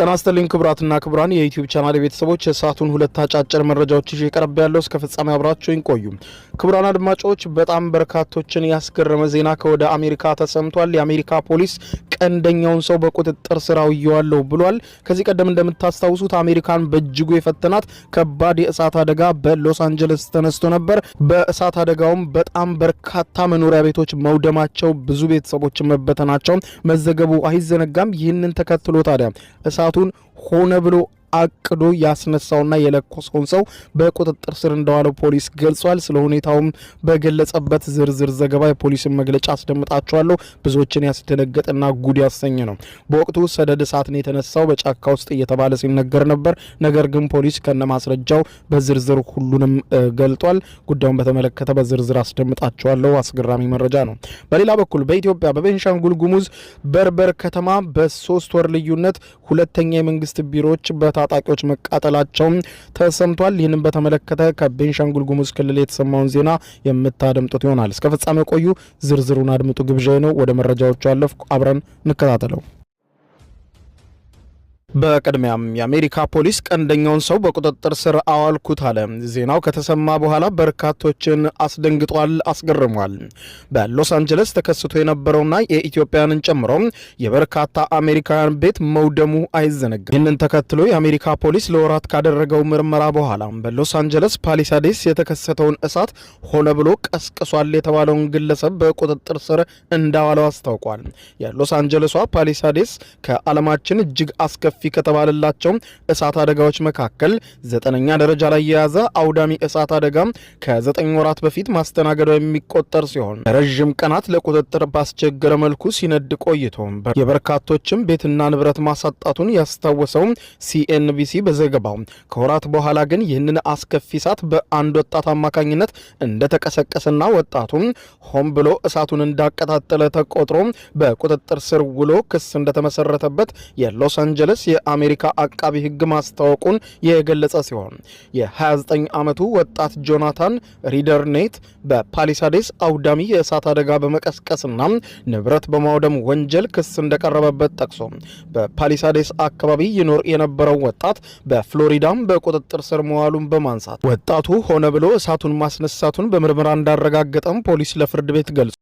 ጤና ይስጥልኝ ክቡራትና ክቡራን የ YouTube channel ቤተሰቦች፣ የሰዓቱን ሁለት አጫጭር መረጃዎች ይዤ ቀርቤያለሁ። እስከ ፍጻሜ አብራችሁኝ ቆዩ። ክቡራን አድማጮች፣ በጣም በርካቶችን ያስገረመ ዜና ከወደ አሜሪካ ተሰምቷል። የአሜሪካ ፖሊስ ቀንደኛውን ሰው በቁጥጥር ስር አውየዋለሁ ብሏል። ከዚህ ቀደም እንደምታስታውሱት አሜሪካን በእጅጉ የፈተናት ከባድ የእሳት አደጋ በሎስ አንጀለስ ተነስቶ ነበር። በእሳት አደጋውም በጣም በርካታ መኖሪያ ቤቶች መውደማቸው፣ ብዙ ቤተሰቦች መበተናቸው መዘገቡ አይዘነጋም። ይህንን ተከትሎ ታዲያ እሳቱን ሆነ ብሎ አቅዶ ያስነሳውና የለኮሰውን ሰው በቁጥጥር ስር እንደዋለው ፖሊስ ገልጿል። ስለ ሁኔታውም በገለጸበት ዝርዝር ዘገባ የፖሊስን መግለጫ አስደምጣችኋለሁ። ብዙዎችን ያስደነገጠና ጉድ ያሰኘ ነው። በወቅቱ ሰደድ እሳት ነው የተነሳው በጫካ ውስጥ እየተባለ ሲነገር ነበር። ነገር ግን ፖሊስ ከነማስረጃው በዝርዝር ሁሉንም ገልጧል። ጉዳዩን በተመለከተ በዝርዝር አስደምጣችኋለሁ። አስገራሚ መረጃ ነው። በሌላ በኩል በኢትዮጵያ በቤንሻንጉል ጉሙዝ በርበር ከተማ በ3 ወር ልዩነት ሁለተኛ የመንግስት ቢሮዎች በታጣቂዎች መቃጠላቸውም ተሰምቷል። ይህንን በተመለከተ ከቤንሻንጉል ጉሙዝ ክልል የተሰማውን ዜና የምታደምጡት ይሆናል። እስከ ፍጻሜ ቆዩ። ዝርዝሩን አድምጡ ግብዣ ነው። ወደ መረጃዎቹ አለፍኩ። አብረን እንከታተለው። በቅድሚያም የአሜሪካ ፖሊስ ቀንደኛውን ሰው በቁጥጥር ስር አዋልኩት አለ። ዜናው ከተሰማ በኋላ በርካቶችን አስደንግጧል፣ አስገርሟል። በሎስ አንጀለስ ተከስቶ የነበረውና የኢትዮጵያንን ጨምሮ የበርካታ አሜሪካውያን ቤት መውደሙ አይዘነጋም። ይህንን ተከትሎ የአሜሪካ ፖሊስ ለወራት ካደረገው ምርመራ በኋላ በሎስ አንጀለስ ፓሊሳዴስ የተከሰተውን እሳት ሆነ ብሎ ቀስቅሷል የተባለውን ግለሰብ በቁጥጥር ስር እንዳዋለው አስታውቋል። የሎስ አንጀለሷ ፓሊሳዴስ ከዓለማችን እጅግ አስከፊ ከተባለላቸው እሳት አደጋዎች መካከል 9ኛ ደረጃ ላይ የያዘ አውዳሚ እሳት አደጋ ከ9 ወራት በፊት ማስተናገዷ የሚቆጠር ሲሆን ረዥም ቀናት ለቁጥጥር ባስቸገረ መልኩ ሲነድ ቆይቶ የበርካቶችም ቤትና ንብረት ማሳጣቱን ያስታወሰው ሲኤንቢሲ በዘገባው ከወራት በኋላ ግን ይህንን አስከፊ እሳት በአንድ ወጣት አማካኝነት እንደተቀሰቀሰና ወጣቱም ሆን ብሎ እሳቱን እንዳቀጣጠለ ተቆጥሮ በቁጥጥር ስር ውሎ ክስ እንደተመሰረተበት የሎስ አንጀለስ የአሜሪካ አቃቢ ሕግ ማስታወቁን የገለጸ ሲሆን የ29 ዓመቱ ወጣት ጆናታን ሪደርኔት በፓሊሳዴስ አውዳሚ የእሳት አደጋ በመቀስቀስና ንብረት በማውደም ወንጀል ክስ እንደቀረበበት ጠቅሶ በፓሊሳዴስ አካባቢ ይኖር የነበረው ወጣት በፍሎሪዳም በቁጥጥር ስር መዋሉን በማንሳት ወጣቱ ሆነ ብሎ እሳቱን ማስነሳቱን በምርመራ እንዳረጋገጠም ፖሊስ ለፍርድ ቤት ገልጿል።